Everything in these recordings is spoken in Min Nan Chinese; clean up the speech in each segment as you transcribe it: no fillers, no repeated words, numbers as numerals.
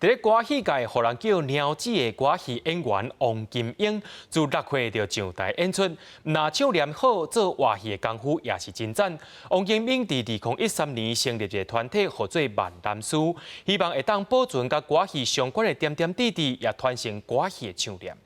佇咧歌仔戲界，予人叫貓子的歌仔戲演員王金英，自6歲就上台演出，毋但唱念好，做活戲的功夫也是真讚。王金英佇2013年成立一个團體，號做萬南書，希望會當保存佮歌仔戲相關的點點滴滴，也傳承歌仔戲的唱念。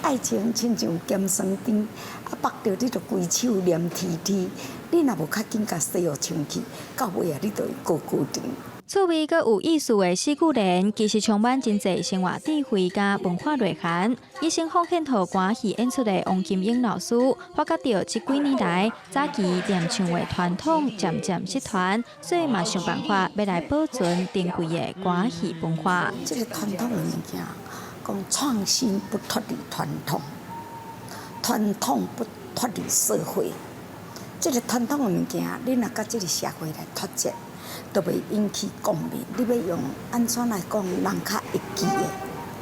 愛情親像鹹酸甜，啊，縛著你就規手黏黐黐，你若無較緊共洗予清氣，到尾啊，你就會高高甜。趣味閣有意思的四句聯，其實充滿真濟生活智慧佮文化內涵。一生奉獻予歌仔戲演出的王金英老師，發覺著這幾年來早期念唱的傳統漸漸失傳，所以嘛想辦法欲來保存珍貴的歌戲文化。這個傳統的物件，講創新不脫離傳統，傳統不脫離社會。這個傳統的物件，你若佮這個社會來脫節，都袂引起共鳴。你欲用按怎來講，人較會記的，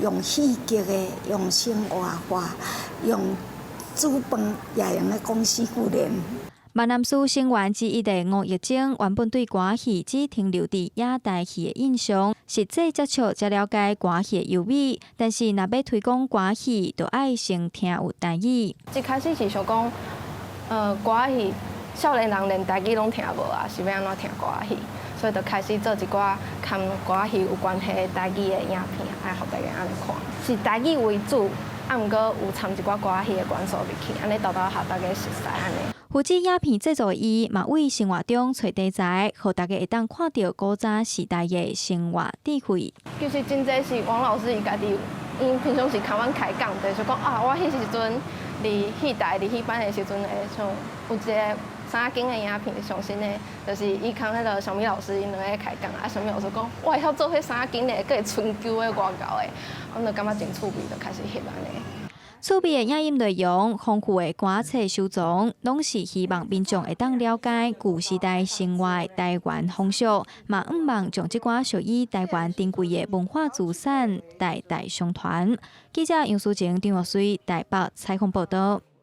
用戲劇的，用生活化，用煮飯也會用得講四句聯。萬南書成員之一的吳玉晶，原本對歌戲只停留佇野台戲的印象，實際接觸才了解歌戲的優美。但是若欲推廣歌戲，就愛先聽有台語。一開始是想講，歌戲少年人連台語攏聽無啊，是欲按怎聽歌戲？所以就開始做一寡佮歌戲有關係的台語的影片，愛予大家按呢看。是台語為主，啊，毋過有摻一寡歌戲的元素入去，按呢沓沓予大家熟似按呢。負責影片製作的伊，嘛為生活中揣題材，予大家會當看著古早時代的生活智慧。其實真濟是王老師伊家己，𪜶平常時共阮開講，就是講啊，我彼時陣佇戲台佇戲班的時陣，會像有一个三間的影片上新的，就是伊共彼个小米老師𪜶兩个開講，啊，小米老師講，我會曉做彼三間的，閣會春秋的外厚的，阮就感覺真趣味，就開始翕按呢。趣味的影音內容，豐富的歌冊收藏，攏是希望民眾會當了解舊時代生活的台灣風俗，嘛向望將這寡屬於台灣珍貴的文化資產代代相傳。記者楊淑晴、張玉水台北採訪報導。